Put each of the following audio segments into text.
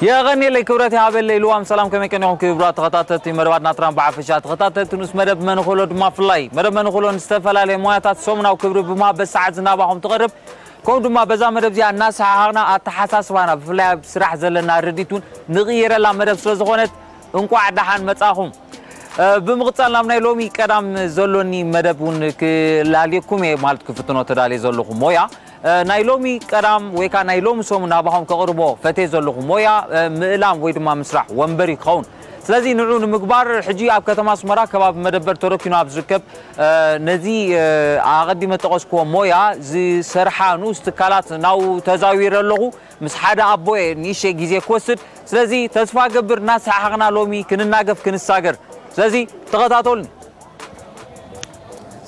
የቐንየለይ፣ ክብረት ይሃበለይ። ልዋም ሰላም፣ ከመይ ቀኒኹም ክቡራት ተኸታተልቲ መደባት ናትራን ብሓፈሻ ተኸታተልቲ ንኡስ መደብ መንኾሎ ድማ ፍላይ። መደብ መንኾሎ ንዝተፈላለየ ሞያታት ሰሙናዊ ክብሪ ብምሃብ በሰዓት ዝናባኹም ትቐርብ። ከምኡ ድማ በዛ መደብ እዚኣ እናሰሓሓቕና ኣተሓሳስባና ብፍላይ ኣብ ስራሕ ዘለና ርዲት እውን ንቕይረላ መደብ ስለ ዝኾነት እንቋዕ ደሓን መጻኹም። እ፣ ብምቕጻል ናብ ናይ ሎሚ ቀዳም ዘሎኒ መደብ እውን ክላልየኩም እየ ማለት ክፍትኖ ተዳልየ ዘለኹ ሞያ። እ፣ ናይ ሎሚ ቀዳም ወይ ከዓ ናይ ሎሚ ሰሙን ናባኹም ከቕርቦ ፈትየ ዘለኹ ሞያ፣ እ፣ ምእላም ወይ ድማ ምስራሕ ወንበር እዩ ክኸውን። ስለዚ ንዑ ንምግባር ሕጂ ኣብ ከተማ ኣስመራ ከባቢ መደበር ተረኪኑ ኣብ ዝርከብ፣ እ፣ ነዚ፣ እ፣ ኣቐዲመ ጠቐስክዎ ሞያ ዝሰርሓ ንኡስ ትካላት ናብኡ ተዛዊረ ኣለኹ። ምስ ሓደ ኣቦ እየ ንእሽተይ ግዜ ክወስድ። ስለዚ ተስፋ ገብር እናሰሓሓቕና ሎሚ ክንናገፍ ክንሳገር። ስለዚ ተኸታተሉኒ።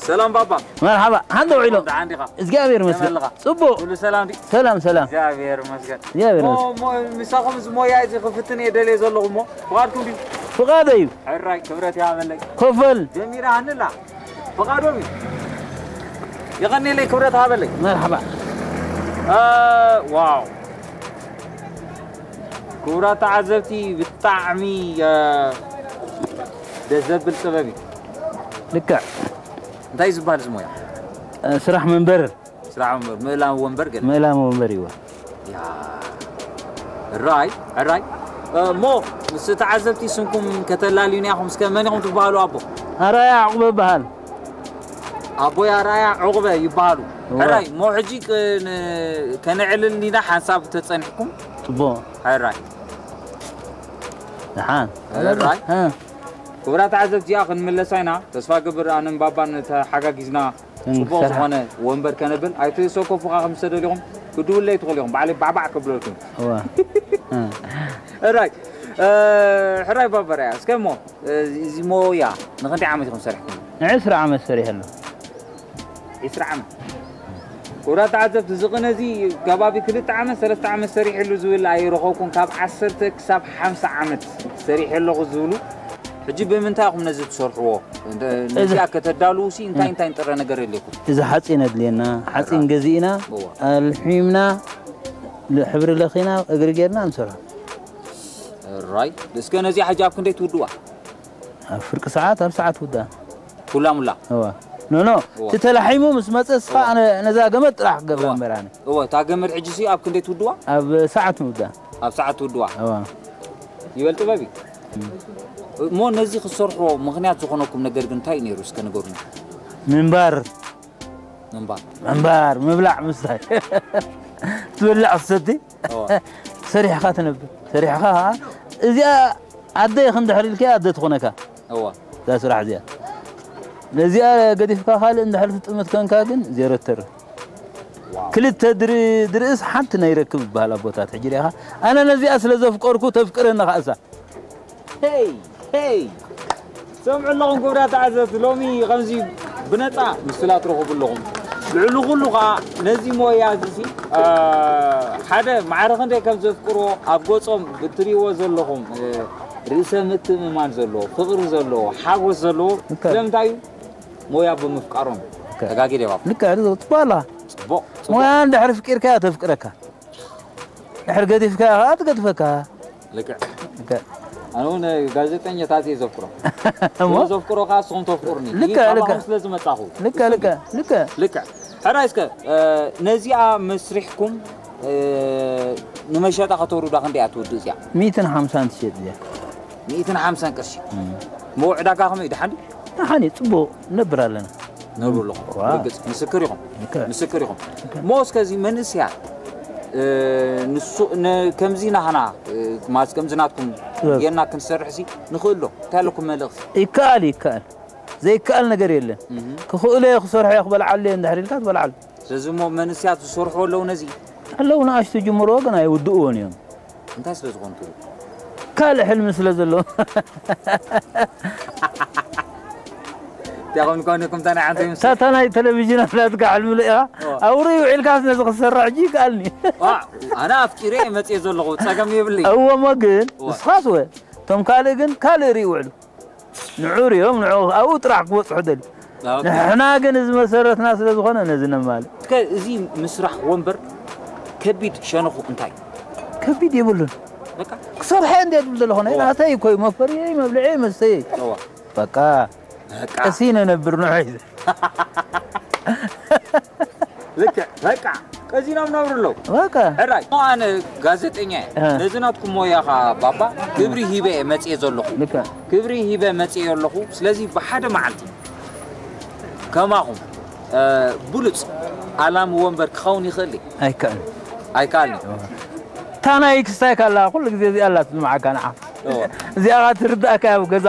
ሰላም ባባ። መርሓባ፣ ሓንተ ውዒሎ። ደሓን ዲኻ? እግዚኣብሔር ይመስገን። ከመይ ኣለኻ? ጽቡቕ። ኩሉ ሰላም ድዩ? ሰላም፣ ሰላም። እግዚኣብሔር ይመስገን። እግዚኣብሔር ሞ-፣ ይመስገን። ሞ-፣ ምሳኹም እዚ ሞያ እዚ ክፍትን እየ ደልየ ዘለኹ እሞ፣ ፍቓድኩም ድዩ? ፍቓደይ እዩ። ሕራይ፣ ክብረት ይሃበለይ። ክፈል። ጀሚራ ሃንላ። ፍቓዶም እዩ። የቐንየለይ፣ ክብረት ሃበለይ። መርሓባ። እ፣ ዋው። ክቡራት ተዓዘብቲ፣ ብጣዕሚ፣ እ፣ ደስ ዘብል ጥበብ እዩ። ልክዕ። እንታይ እዩ ዝበሃል እዚ ሞያ? እ፣ ስራሕ መንበር። ስራሕ መንበር፣ ምእላም ወንበር ገለ። ምእላም ወንበር እዩ። ያ። ሕራይ፣ ሕራይ። እ፣ እሞ ምስ ተዓዘብቲ ስምኩም ከተላልዩና ኢኹም። እስከ መን ኢኹም ትበሃሉ ኣቦ? ኣራያ ዕቑበ ይበሃል። ኣቦይ ኣራያ ዕቑበ ይበሃሉ። እዋ። ሕራይ፣ እሞ ሕጂ ክ-፣ ን-፣ ከነዕልል ኢና ሓንሳብ ተጸኒሕኩም። ጽቡቕ። ሕራይ። ደሓን። ሕራይ። እ። ክቡራት ተዓዘብቲ፣ እዚኣ ክንምለሳ ኢና። ተስፋ ገብር ኣነን ባባን ተሓጋጊዝና ጽቡቕ ክንሰርሕ። ዝኾነ ወንበር ከነብል። ኣይትሰከፉ፣ ከኣ ከም ዝተደሊኹም ክድውለይ ትኽእሉ ኢኹም። ባዕለይ ባዕባዕ ከብለልኩም። እዋ። እ። ሕራይ። እ፣ ሕራይ ባባ ኣራያ። እስከ እሞ፣ እ፣ እዚ ሞያ ንኽንደይ ዓመት ኢኹም ሰሪሕኩም? ንዕስራ ዓመት ሰሪሐ ኣለኹ። ዕስራ ዓመት። ክቡራት ተዓዘብቲ፣ እዚ ቅነ እዚ ከባቢ ክልተ ዓመት፣ ሰለስተ ዓመት ሰሪሐሉ ዝብል ኣይረኸብኩን። ካብ ዓሰርተ ክሳብ ሓምሳ ዓመት ሰሪሐ ኣለኹ ዝብሉ። ሕጂ ብምንታይ ኢኹም ነዚ ትሰርሕዎ? እንተ-፣ እዚ ነዚኣ ከተዳልዉሲ እንታይ እንታይ ጥረ ነገር የድልየኩም? እዚ ሓፂን ኣድልየና፣ ሓፂን ገዚእና፣ እዋ። ኣልሒምና፣ ል-፣ ሕብሪ ለኺና፣ እግሪ ጌርና ንሰርሖ። ራይ። እስከ ነዚኣ ሕጂ ኣብ ክንደይ ትውድዋ? ኣብ ፍርቂ ሰዓት፣ ኣብ ሰዓት ውዳ። ኩላ ሙላ? እዋ። ኖ፣ ኖ። እዋ። እቲ ተላሒሙ ምስ መጸ፣ እስኻ እዋ። ኣነ ነዛ ገመድ ጥራሕ ክገብራ እዋ። እምበር ኣነ። እዋ፣ እታ ገመድ ሕጂ ሲ ኣብ ክንደይ ትውድዋ? ኣብ ሰዓት ንውዳ። ኣብ ሰዓት ትውድዋ? እዋ። ይበል ጥበብ እዩ። እም። እሞ ነዚ ክትሰርሖ ምኽንያት ዝኾነኩም ነገር ግን እንታይ እዩ ነይሩ? እስከ ንገሩኒ። ምንባር። ምንባር። ምንባር፣ ምብላዕ፣ ምስታይ። ትበልዕ፣ ትሰቲ። እዋ። ሰሪሕኻ ትነብር። ሰሪሕኻ ኸዓ፣ እዚኣ ኣደ ኢኺ እንድሕር ኢልካያ ኣደ ትኾነካ። እዋ። እዛ ስራሕ እዚኣ። ነዚኣ ገዲፍካ ካልእ እንድሕር ትጥምት ኮንካ ግን ዜሮ ትተርፍ። ዋው። ክልተ ድር-፣ ድርእስ ሓንቲ ናይ ረክብ ይበሃል ኣቦታት። ሕጂ ርኢኻ፣ ኣነ ነዚኣ ስለ ዘፍቀርኩ ተፍቅረኒ ኸዓ እሳ። ሄይ፣ ሄይ። ሰምዑ ኣለኹም ክቡራት ተዓዘብቲ፣ ሎሚ ከምዚ ብነጻ ምስላ ትረኽቡ ኣለኹም። ልዕሊ ኩሉ ኸዓ ነዚ ሞያ እዚ ሲ፣ አ፣ ሓደ ማዕረ ክንደይ ከም ዘፍቅሮ ኣብ ገጾም ብትሪእዎ ዘለኹም፣ እ፣ ርእሰ ምትእምማን ዘለዎ፣ ፍቕሪ ዘለዎ፣ ሓጎስ ዘለዎ፣ ልክዕ። ስለምንታይ እዩ? ሞያ ብምፍቃሮም። ልክዕ። ተጋጊ ዲባ? ልክዕ፣ ጽቡቕ ኣላ። ጽቡቕ፣ ጽቡቕ። ሞያ እንድሕር ፍቂርካያ ተፍቅረካ። ድሕር ገዲፍካ ኸዓ ትገድፈካ። ልክዕ። ልክዕ። ኣነ እውን ጋዜጠኛታት እየ ዘፍቅሮ። እሞ? ስለ ዘፍቅሮ ኸዓ ንስኹም ተፍቅሩኒ። ልክዕ፣ ይህ ልክዕ። ካባኹም ስለ ዝመጻኹ። ልክዕ፣ ልክዕ፣ ልክዕ። ልክዕ። ሕራይ እስከ፣ እ፣ ነዚኣ መስሪሕኩም፣ እ፣ ንመሸጣ ከተውርዳ ክንደይ እያ ትውድእ እዚኣ? ሚእትን ሓምሳን ትሸጥ እዚኣ። ሚእትን ሓምሳን ቅርሺ። እም። እሞ ዕዳጋ ከመይ እዩ? ደሓን ድዩ? ደሓን እዩ፣ ጽቡቕ ነብር ኣለና። ነብሩ ኣለኹም። ዋ። ርግጽ። ምስክር ኢኹም። ልክዕ። ምስክር ኢኹም። ልክዕ። እሞ እስከ እዚ መንእሰያት፣ እ፣ ንሱ፣ ነ-፣ ከምዚ ናህና፣ እ፣ ማለት ከምዚ ናትኩም ጥበብ። ጌርና ክንሰርሕ ሲ ንኽእል ዶ? እንታይ ኣለኩም መልእኽቲ? ይከኣል፣ ይከኣል። ዘይከኣል ነገር የለን። እህ። ክኽእሎ እየ፣ ክሰርሖ እየ፣ ክበልዓሉ እየ እንድሕር ኢልካ ትበልዓሉ። ስለዚ እሞ መንእሰያት ዝሰርሑ ኣለዉ ነዚ? ኣለዉ፣ ንኣሽቱ ጅምርዎ ግን ኣይውድእዎን እዮም። እንታይ ስለ ዝኾኑ ትብሉ? ካልእ ሕልሚ ስለ ዘለዎ። እንታይ ኮን ኮን ኢኹም፣ እንታይ ናይ ዓንተ ይምስል? ታታ ናይ ቴሌቪዥን ኣፍላጥካ ሕልሚ ርኢኻ? እዋ። ኣብኡ ርኢዩ ውዒልካስ ነዚ ክትሰርሕ ሕጂ ይከኣልኒ። ዋ፣ ኣነ ኣፍቂረ እየ መፅየ ዘለኹ፣ ፀገም የብለይ። እወ፣ እሞ ግን እዋ። ንስኻስ ወ፣ እቶም ካልእ ግን ካልእ ርኢዩ ውዕሉ። ንዑ ርዮም፣ ንዑ ኣብኡ ጥራሕ ክበጽሑ ደልዩ። ኦኬ። ንሕና ግን እዚ መሰረትና ስለ ዝኾነ ነዚ ነማልእ። እስከ እዚ ምስራሕ ወንበር ከቢድ ሸነኹ እንታይ? ከቢድ የብሉን። ክሰርሐ እንዴት ትብል ዘለኹ ናይ ናተይ እኮ እዩ፣ መፈርየይ፣ መብልዐይ፣ መስተየይ። በቃ ቀሲነ ነብር ንዑ። ልክዕ በቃ ቀዚኖም ነብሩ ኣለዉ። በቃ ሕራይ እሞ ኣነ ጋዜጠኛ እየ። ነዚ ናትኩም ሞያኻ ባባ ክብሪ ሂበ እየ መፅየ ዘለኹ። ልክዕ ክብሪ ሂበ መፅየ ኣለኹ። ስለዚ ብሓደ መዓልቲ ከማኹም ብሉፅ ኣላሚ ወንበር ክኸውን ይኽእል እዩ። ኣይከኣልን። ኣይከኣልን። እታ ናይ ክስታይ ካላ ኩሉ ግዜ እዚኣ ኣላ ትስምዓካ ንዓ። እዚኣ ኻ ትርዳእካ ኣብ ገዛ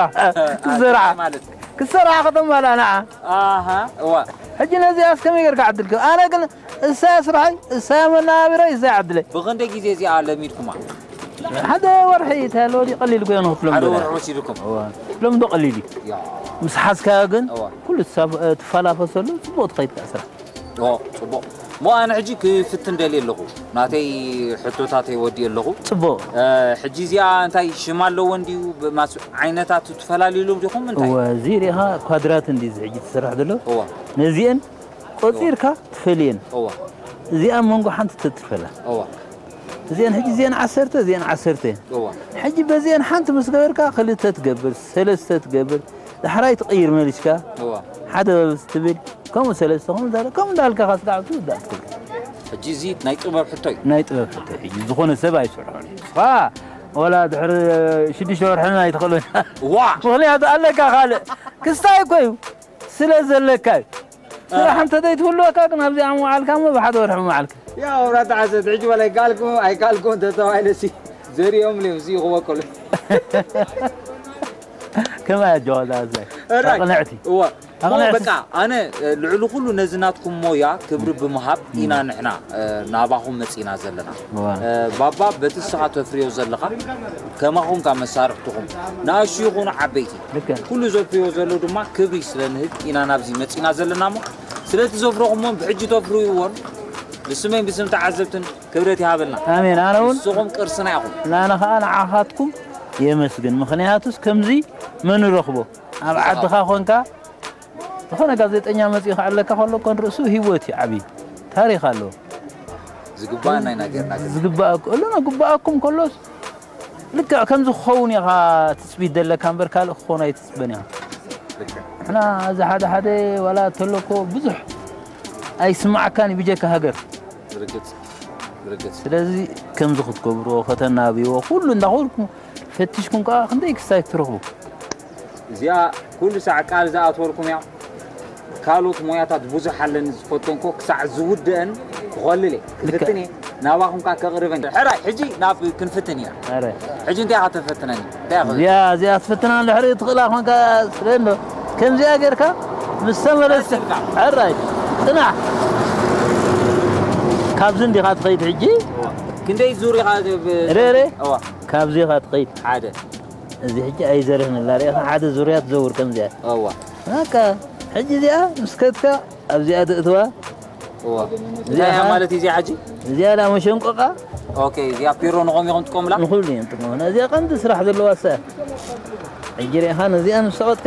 ክዘርዓ ማለት ክሰራ ከተማላ ንዓ ኣሃ እዋ ሕጂ ነዚኣስ ከመይ ጌርካ ዕድል ክህብ? ኣነ ግን እሳ ስርሐይ፣ እሳ መናባብረይ፣ እሳ ዕድለይ። ብኽንደይ ግዜ እዚኣ ለሚድኩማ? ሓደ ወርሒ ተሎ ድዩ ቀሊል ኮይኑ ክትሎም ሓደ ወርሒ ወሲድኩም? ሎም ዶ ቀሊል እዩ? ምስ ሓዝካዮ ግን ኩሉ ትፈላፈሰሉ ጽቡቕ ትኸይድ ከኣ ስራሕ። ጽቡቕ እሞ ኣነ ሕጂ ክፍትን ደልየ ኣለኹ ናተይ ሕቶታተይ ወዲእ ኣለኹ ጽቡቕ ሕጂ እዚኣ እንታይ ሽም ኣለዎ እንድዩ ዓይነታት ትፈላለዩሉ ዲኹም እንታይ እዚ ሪኻ ኳድራት እንዲ እዚ ሕጂ ትስራሕ ዘሎ ነዚአን ቆጺርካ ትፈልየን እዚኣ መንጎ ሓንቲ ተትፈላ እዚአን ሕጂ እዚአን ዓሰርተ እዚአን ዓሰርተ እየን ሕጂ በዚአን ሓንቲ ምስ ገበርካ ክልተ ትገብር ሰለስተ ትገብር ዳሕራይ ትቕይር መሊስካ ሓደ በብስ ትብል ከምኡ ሰለስተ ከምኡ እንዳለ ከምኡ እንዳልካ ካስጋዕ ትውዳእ ትብል ሕጂ እዚ ናይ ጥበብ ሕቶ እዩ ናይ ጥበብ ሕቶ ሕጂ ዝኾነ ሰብ ኣይስርሖን እዩ ዋ ወላ ድሕሪ ሽዱሽተ ወርሕን ኣይትኽእልን ዋ ምኽንያቱ ኣለካ ካልእ ክስታይ እኮ እዩ ስለ ዘለካ እዩ ስራሕ እንተ ዘይትህልወካ ግን ኣብዚኣ ምውዓልካ እሞ ብሓደ ወርሒ ምውዓልካ ያው ራታ ዓሰት ሕጂ ወላ ይከኣልኩም ኣይከኣልኩም ተተባሂለ ሲ ዘሪኦም ልዮም ሲ ይኽበከሉ ከማይ ኣጀዋዛ ኣዛይ ኣቕንዕቲ እዋ ኣቕንዕቲ በቃ ኣነ ልዕሊ ኩሉ ነዚ ናትኩም ሞያ ክብሪ ብምሃብ ኢና ንሕና ናባኹም መፂና ዘለና ባባ በቲ ስኻ ተፍርዮ ዘለኻ ከማኹም ካብ መሳርሕትኹም ንኣሹ ይኹኑ ዓበይቲ ኩሉ ዘፍርዮ ዘሎ ድማ ክብሪ ስለ ንህብ ኢና ናብዚ መፂና ዘለና እሞ ስለቲ ዘፍረኹሞን ብሕጂ ተፍርይዎን ብስመይን ብስም ተዓዘብትን ክብረት ይሃበልና ኣሜን ኣነ እውን ንስኹም ቅርስና ኢኹም ናነ ከዓ ንዓኻትኩም የመስግን ምኽንያቱስ ከምዚ መን ረኽቦ ኣብ ዓድኻ ኾንካ ዝኾነ ጋዜጠኛ መፂኡ ክዓለካ ከሎ እኮ ንርእሱ ህይወት እዩ ዓብዪ ታሪክ ኣለዎ ዝግባእ ናይ ናገርና ግን ዝግባእ እኮ እሎ ግባኣኩም ከሎስ ልክዕ ከምዚ ክኸውን ኢኻ ትፅቢት ዘለካ እምበር ካልእ ክኾን ኣይትፅበን ኢኻ ንሕና እዚ ሓደ ሓደ ዋላ ተሎ እኮ ብዙሕ ኣይስማዓካን እዩ ብጀካ ሃገር ርግፅ ርግፅ ስለዚ ከምዚ ክትገብርዎ ከተናብይዎ ኩሉ እንዳኾንኩም ፈቲሽኩም ከዓ ክንደይ ክስታይ ክትረኽቡ እዚኣ ኩሉ ሳዕ ቃል ዝኣትወልኩም እያ ካልኦት ሞያታት ብዙሕ ኣለኒ ዝፈተንኮ ክሳዕ ዝውድአን ክኸልል እየ ክፍትን እየ ናባኹም ከዓ ከቕርበን ሕራይ ሕጂ ናብ ክንፍትን ኢና ሕጂ እንታይ ኢኻ ተፈትነኒ እንታይ ኢኻ እዚኣ እዚኣ ትፍትና እንድሕሪ ትኽእላ ኮንካ ስለ እንዶ ከምዚኣ ጌርካ ምስ ተመለስ ሕራይ ጽናሕ ካብዚ እንዲኻ ትኸይድ ሕጂ ክንደይ ዙር ኢኻ ሬሬ ካብዚ ኢኻ ትኸይድ ሓደ እዚ ሕጂ ኣይዘርህን ኣላ ሪኢኻ ሓደ ዙርያ ትዘውር ከምዚኣ እዋ በቃ ሕጂ እዚኣ ምስ ከድካ ኣብዚኣ ተእትዋ እዋ እንታይ እያ ማለት እዩ እዚኣ ሕጂ እዚኣ ዳ መሸንቆቃ ኦኬ እዚኣ ፒሮ ንኸም ኢኹም ትጥቀሙላ ንኹሉ እዮም ጥቅሙና እዚኣ ቀንዲ ስራሕ ዘለዋ እሳ ሕጂ ሪኢኻ ነዚኣ ምስ ሰቐጥካ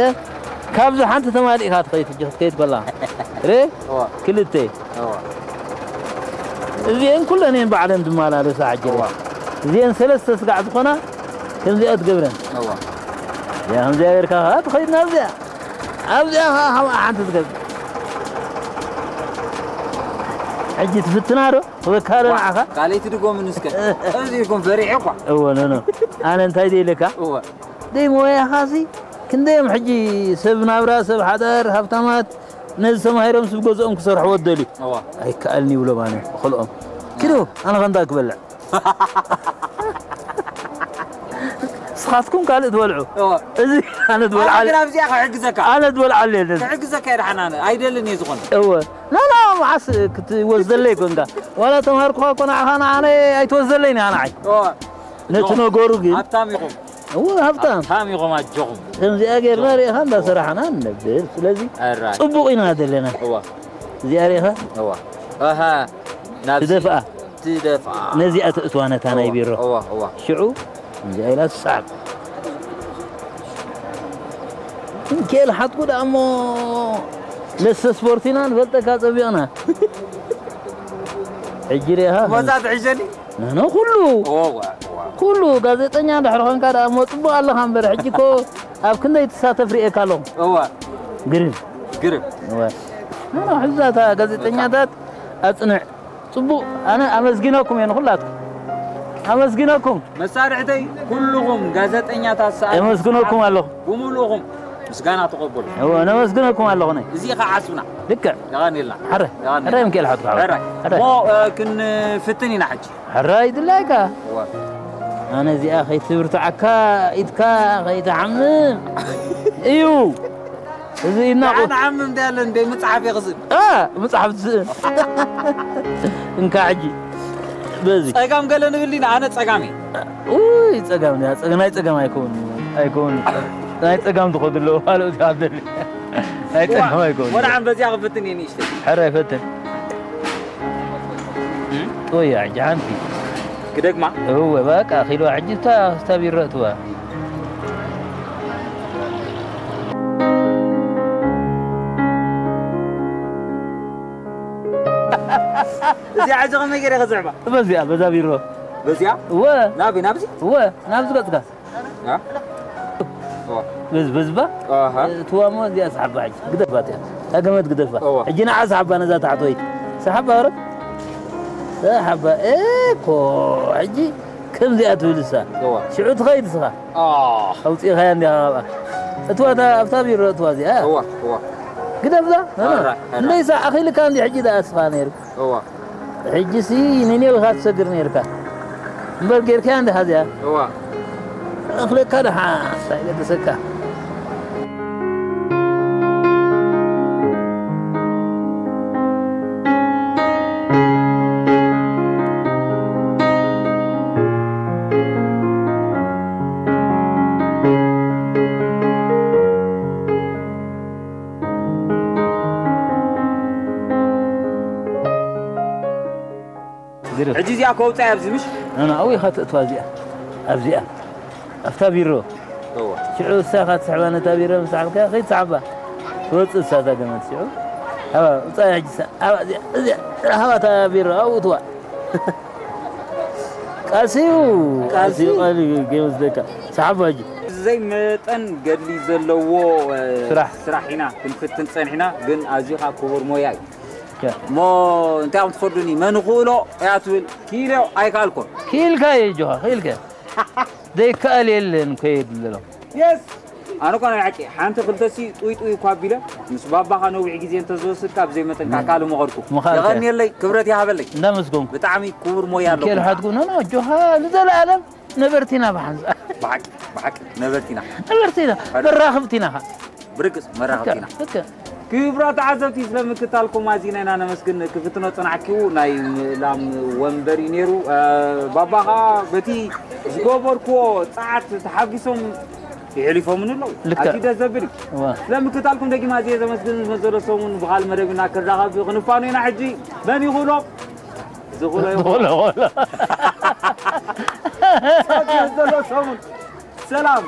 ካብዚ ሓንቲ ተማሊእካ ትኸይድ ሕጂ ክትከይድ ከላ ሬ ክልተ እዚአን ኩለን እየን ባዕለን ዝመላለሳ ሕጂ እዚአን ሰለስተ ስጋዕ ዝኾና ከምዚኣ ትገብረን እዚኣ ከምዚኣ ጌርካ ከዓ ትኸይድ ናብዚኣ ኣብዚኣ ከዓ ሓንቲ ትገብር ሕጂ ትፍትና ዶ ክበካለ ንዓኻ ካልኣይቲ ድጎምን እስከ እዚ ኢልኩም ፈሪሐ እኳ እወ ነኖ ኣነ እንታይ ደይለካ እወ ደይ ሞያኻሲ ክንደዮም ሕጂ ሰብ ናብራ ሰብ ሓዳር ሃብታማት ነዚ ተማሂሮም ስብ ገዝኦም ክሰርሕዎ ደልዩ ኣይከኣልን ይብሎም ኣነ ክልኦም ኪዶ ኣነ ከምታ ክበልዕ ስኻትኩም ካልእ ትበልዑ እዚ ኣነ ትበልዓለ ኣነ ትበልዓለ ክሕግዘካ ይድሓን ኣነ ኣይደልን እየ ዝኾነ እወ ላላ መዓስ ክትወስደለይ ኮንካ ዋላ ተምሃርኩኻ ኮ ንዓኻ ንዓነ ኣይትወስደለይ ንኻ ንዓይ ነቲ ነገሩ ግን ሃብታም ኢኹም እወ ሃብታም ሃብታም ኢኹም ኣጆኹም ከምዚኣ ጌርና ርኢኻ እንዳሰራሕና ንነብር ስለዚ ጽቡቕ ኢና ዘለና እዚኣ ርኢኻ ትደፍኣ ትደፍኣ ነዚኣ ተእትዋ ነታ ናይ ቢሮ ሽዑ እዚኣ ኢላ ትስዓብ እንኬል ሓትኩ ደኣ እሞ ለሰ ስፖርት ኢና ንፈልጠካ ጸቢቕና ሕጂ ርኢኻ መጻ ትሕሸኒ ንሕና ኩሉ ኩሉ ጋዜጠኛ ድሕሪ ኾንካ ደኣ እሞ ጽቡቕ ኣለኻ እምበር፣ ሕጂ እኮ ኣብ ክንደይ ትሳተፍ ርእየካ ኣለኹ። እወ። ግርም። ግርም። እወ። ኖ፣ ኖ፣ ሕዛታ ጋዜጠኛታት ኣጽንዕ። ጽቡቕ፣ ኣነ ኣመስጊነኩም እየ ንኹላትኩም። ኣመስጊነኩም። መሳርሕተይ፣ ኩልኹም ጋዜጠኛታት ሰዓት የመስግነኩም ኣለኹ። ብምሉእኹም ምስጋና ተቐበሉ። እወ፣ ነመስግነኩም ኣለኹ። ናይ እዚ ኸዓ ዓስብና። ልክዕ። የቐንየልና። ሕረ። የቐንየልና። ሕረ፣ ሚካኤል ሓትካ። ሕረ። ሕረ። እሞ፣ እ፣ ክንፍትን ኢና ሕጂ። ሕራይ ድላይካ። እወ። ኣነ እዚኣ ከይትብርትዓካ ኢድካ ከይትሓምም እዩ። እዚ ኢና ቁ- ደሓን ሓምም እንዲ ኣለ እንደ መጽሓፍ የኽስብ። አ፣ መጽሓፍ ዝስእ። እንካ ሕጂ በዚ። ጸጋም ገለ ንብል ኢና፣ ኣነ ጸጋም እየ። ኡይ፣ ጸጋም፣ ያ ጸጋ-፣ ናይ ጸጋም ኣይከውን፣ ኣይከውን። ናይ ጸጋም ትኸዱ ኣለዉ፣ ካልኦት ይሃብደሊ። ናይ ጸጋም ኣይከውን። ወላ ዓም በዚኣ ክፍትን እየ ንእሽተይ። ሕራይ ፈትን። እም? ጦያ፣ ሕጂ ሓንቲ። ክደግማ? እወ፣ በቃ፣ ኪሎ ሕጂ እታ፣ እታ ቢሮ እትዋ። እዚኣ ሕጂ ከመይ ገይረ ክዝዕባ? በዚኣ፣ በዛ ቢሮ። በዚኣ? እወ። ናበይ? ናብዚ? እወ፣ ናብዚ ገጽካ። ያ? ኦ። በዝ-፣ በዝባ? ኣሃ። እትዋሞ እዚኣ ሰሓባ ሕጂ። ግደፋት እያ። እታ ገመድ ግደፋ። እወ። ሕጂ ንዓ ሰሓባ ነዛ ታሕተወይቲ። ሰሓባ ወረ? ሰሓባ። እኮ፣ ሕጂ ከምዚኣ ትብል እሳ። እወ። ሽዑ ትኸይድ እስኻ። ኣ። ኣውጺእኻያ እንዲኻ ካብኣ። እትዋ እታ፣ ኣብታ ቢሮ እትዋ እዚኣ። እወ፣ እወ። ግደፍዛ? ኣራ፣ ኣራ። እንደይሳ ኣኺልካ እንዲ ሕጂ ደኣ እስኻ ነይሩ። እወ። ሕጂሲ ንኔው ኢኻ ትሰግር ነይርካ። እምበር ጌርካያ እንዲኻ እዚኣ። እወ። እኽለካ ደሓ፣ እንታይ ገደሰካ? ግርም። ሕጂ እዚኣ ከውጻ እያ ኣብዚ ምሽ? ኖ፣ ኖ፣ ኣብኡ ኢኻ ተእትዋ እዚኣ። ኣብዚኣ። ኣብታ ቢሮ። እወ። ሽዑ እሳ ኢኻ ትስሕባ ነታ ቢሮ ምስ ሰሓብካያ፣ ከይትስሓባ። ትወጽእ እሳ እታ ገመድ ሽዑ። ሃባ፣ ውጻ ሕጂ እሳ። ሃባ እዚኣ፣ እዚኣ። ሃባ እታ ቢሮ፣ ኣብኡ እትዋ። ቃልሲ እዩ። ቃልሲ ቃልሲ እዩ። ቃል እዩ፣ ገይመስለካ። ሰሓባ ሕጂ። ዘይመጠን ገድሊ ዘለዎ፣ እ፣ ስራሕ። ስራሕ ኢና ክንፍትን ጸኒሕና፣ ግን ኣዝዩ ኸኣ ክቡር ሞያ እዩ። ያ። እሞ እንታይ እዮም ትፈርዱኒ? መን ይኽእሎ እያ ትብል? ክኢለዮ ኣይከኣልኩን። ክኢልካ እየ ጆኻ፣ ክኢልካ። ዘይከኣል የለን እኮ እየ ዝብል ዘለኹ። የስ! ኣነ እኮ ናይ ብሓቂ ሓንቲ ክልተሲ ጥውይ ጥውይ እኳ ኣቢለ፣ ምስ ባባኻ ነዊሕ ግዜ እንተዝወስድ ካብ ዘይመጠን ምኻልካ። ካልእ ምኸድኩ። ምኻልካ። የቐንየለይ፣ ክብረት ይሃበለይ። እንዳመስገንኩ። ብጣዕሚ ክቡር ሞያ ኣለኩም። ሚካኤል ሓድጉ፣ ኖ፣ ኖ፣ ጆኻ ንዘለኣለም ነበርቲና ብሓንሳ። ብሓቂ፣ ብሓቂ፣ ነበርቲና። ነበርቲና፣ ኣረ። መራኽብቲና ኸ። ብርግጽ መራኽብቲና። ልክዕ፣ ልክዕ። ክቡራት ተዓዘብቲ፣ ስለ ምክታልኩም ኣዚና ኢና ነመስግን። ክፍትኖ ጽናሕኪ ናይ ምእላም ወንበር እዩ ነይሩ። እ፣ ባባ ኸኣ በቲ ዝገበርክዎ ጸዓት ተሓጒሶም የሕሊፎምኒ ኣለዉ። ልክዕ። ኣዝዩ ደስ ዘብል እዩ። እዋ። ስለ ምክታልኩም ደጊም ኣዝየ ዘመስግን። መዘሎ ሰሙን ብኻልእ መደብና ክንራኸብ ክንፋኖ ኢና። ሕጂ መን ይኽእሎ? ዝኽእሎ ይኽእሎ። ዝኽእሎ ይኽእሎ። ጸጥ ዘሎ ሰሙን። ሰላም።